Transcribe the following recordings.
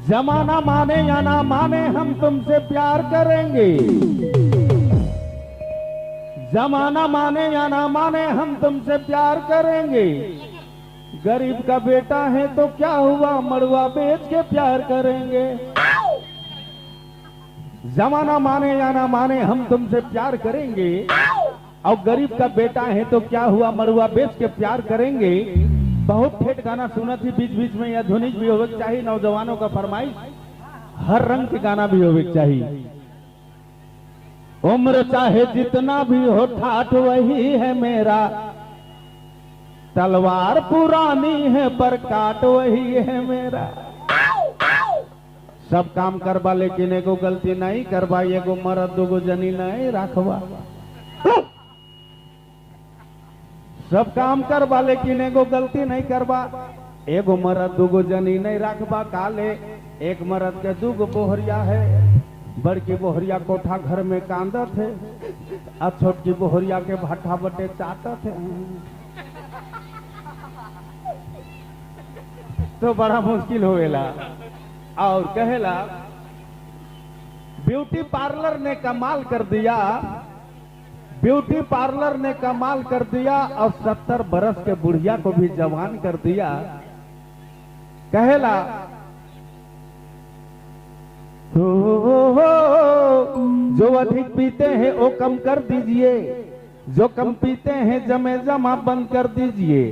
जमाना माने या ना माने, हम तुमसे प्यार करेंगे। जमाना माने या ना माने, हम तुमसे प्यार करेंगे। गरीब का बेटा है तो क्या हुआ, मड़ुआ बेच के प्यार करेंगे। जमाना माने या ना माने, हम तुमसे प्यार करेंगे। और गरीब का बेटा है तो क्या हुआ, मड़ुआ बेच के प्यार करेंगे। बहुत ठेठ गाना सुना थी बीच बीच में, आधुनिक भी होवे चाहिए, नौजवानों का फरमाइश, हर रंग के गाना भी होवे चाहिए। उम्र चाहे जितना भी हो, ठाठ वही है मेरा। तलवार पुरानी है पर काट वही है मेरा। सब काम करबा लेकिन एगो गलती नहीं करबा, एगो मरद दुगो जनी नहीं राखबा। सब काम करबा लेकिन एगो गलती नहीं करबा, एगो मरद दुगो जनी नहीं राखबा। काले एक मरद के दुगो बोहरिया है, बड़की बोहरिया कोठा घर में कांदत है और छोटकी बोहरिया के भाठा बटे चाटत है। तो बड़ा मुश्किल होवेला। और कहेला, ब्यूटी पार्लर ने कमाल कर दिया, ब्यूटी पार्लर ने कमाल कर दिया और 70 बरस के बुढ़िया को भी जवान कर दिया। कहेला, हो, जो अधिक पीते हैं वो कम कर दीजिए, जो कम पीते हैं जमे जमा बंद कर दीजिए।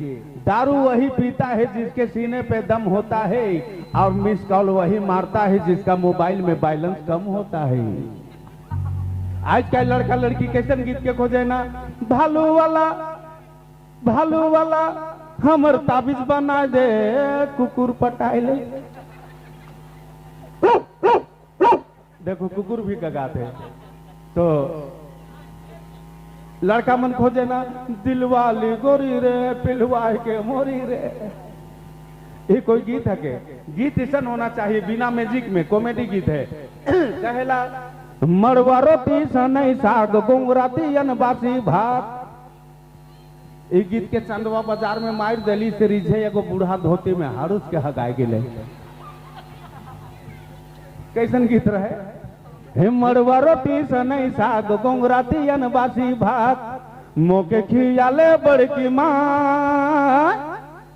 दारू वही पीता है जिसके सीने पे दम होता है और मिस कॉल वही मारता है जिसका मोबाइल में बैलेंस कम होता है। आज का लड़का लड़की कैसे गीत के खोजे ना, भालू वाला भालू वाला हमर ताबीज बना दे, कुकुर पटाए ले। देखो कुकुर भी गगाते। तो लड़का मन खोजे ना, दिलवाली गोरी रे पिलवा के मोरी रे। ये कोई गीत है के? गीत ऐसा होना चाहिए बिना म्यूजिक में, कॉमेडी गीत है। कहेला, मड़वा रोटी सनई साग गोंगरा तियन बासी भात। ई गीत के चंदवा बाजार में मार दली से रिझे एगो बूढ़ा धोती में हारूस के हगाए गेले। कैसन गीत रहे? हे मड़वा रोटी सनई साग गोंगरा तियन बासी भात, मोके खियाले बड़की माँ,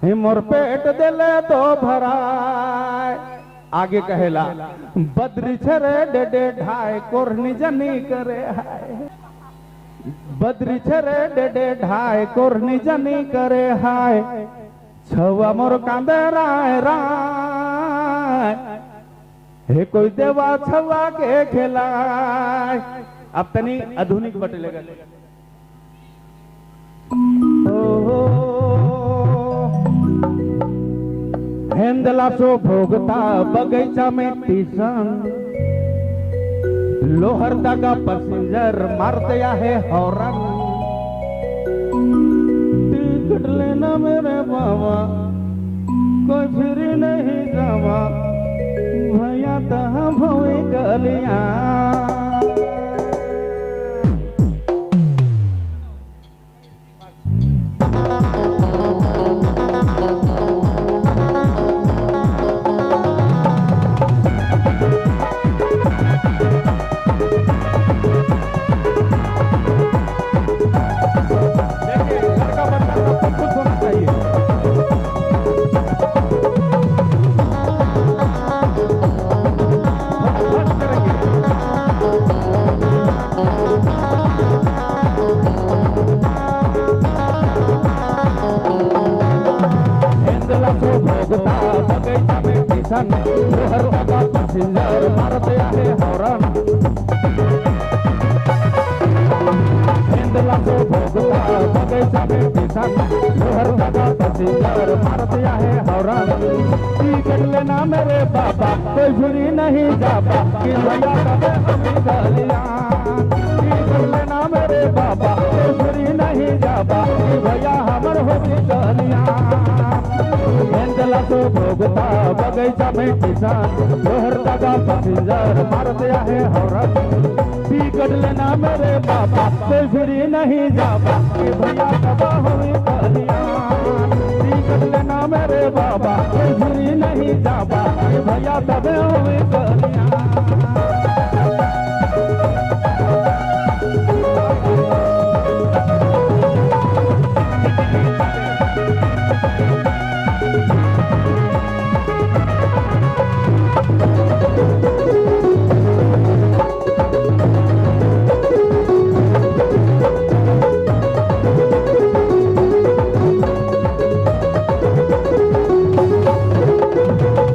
हे मोर पेट देले तो भराए। आगे कहेला, बद्री छरे डेडे ढाए कोरनी जनी करे हाय। बद्री छरे डेडे ढाए कोरनी जनी करे हाय, छुआ मोर कांदे राय राय, हे कोई देवा छुआ के खेलाय। अब तनी आधुनिक बटे लगा। हेंदला सो भोगता बगीचा में टीसन, लोहर दागा पैसेंजर मार दिया है हॉर्न। टिकट लेना मेरे बाबा, कोई फिर नहीं जावा, भैया तहाँ भोई गलियां। लड़का बच्चा सब कुछ होना चाहिए। बगीचा में किसान, लोहर दागा पैसेंजर मार दिया है हॉर्न। हेंदला सो भोगता बगीचा में किसान, लोहर दागा पैसेंजर मार दिया है हॉर्न। टिकट लेना मेरे बाबा, कोई फ्री नहीं जाबा, कि भैया कबे हमें गलियां। टिकट लेना मेरे बाबा, कोई फ्री नहीं जाबा, कि भैया हमर होगी गलियां। हेंदला सो भोगता बगीचा में किसान, लोहर दागा पैसेंजर मार दिया है हॉर्न। टिकट लेना मेरे बाबा, कोई फ्री नहीं जाबा, कि भैया कबा हुई कलियां। टिकट लेना मेरे बाबा, कोई फ्री नहीं जाबा, कि भैया भैया तबे होवे कल्याण।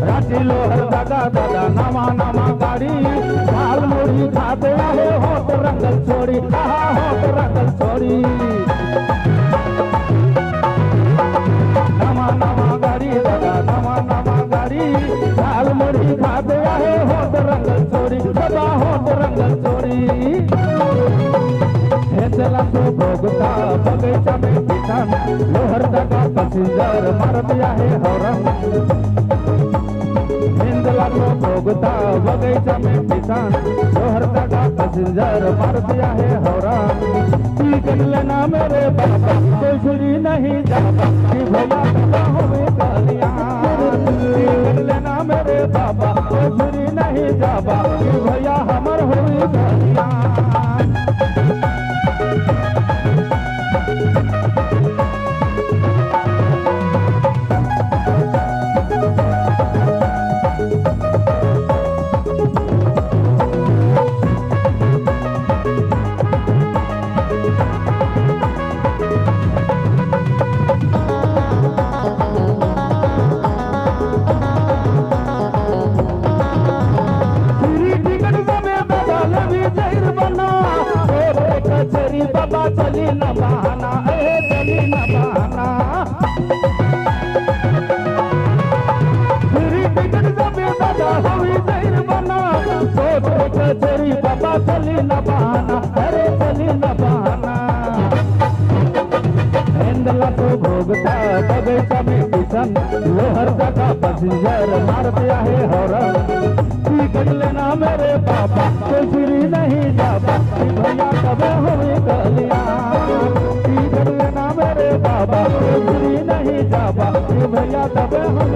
राठी लोहर दादा दादा नवा नवा गाडी, झाल मुडी खात आहे होत रंगल चोरी, आहा होत रंगल चोरी। नवा नवा गाडी दादा नवा नवा गाडी, झाल मुडी खात आहे होत रंगल चोरी, दादा होत रंगल चोरी। हे चला तो भोगता बगैचा में किसान, लोहर दादा पसिंजर मारत आहे हॉर्न। हिंदला तो भोगता बगैचा में किसान, लोहर दादा पसिंजर मारत आहे हॉर्न। टिकट लेना मेरे बाबा कोई छुरी नहीं जाबा, कि भैया तबा होवे कल्याण। टिकट लेना मेरे बाबा कोई छुरी नहीं जाबा, कि भैया हमर होवे कल्याण। फ्री टिकट जमे दादा लवी जहीर बना, कोर्ट कचेरी बाबा चली न बहाना, ए चली न बहाना। फ्री टिकट जमे दादा लवी जहीर बना, कोर्ट कचेरी बाबा चली न बहाना, अरे चली न बहाना। हिंदला तो भोगता बगैचा में किसन, लोहर दादा पसिंजर मारते आहे हॉर्न। टिकट लेना मेरे बाबा कोई फ्री नहीं जाबा, कि भैया कबे होवे कल्याण। टिकट लेना मेरे बाबा कोई फ्री नहीं जाबा, कि भैया कबे होवे।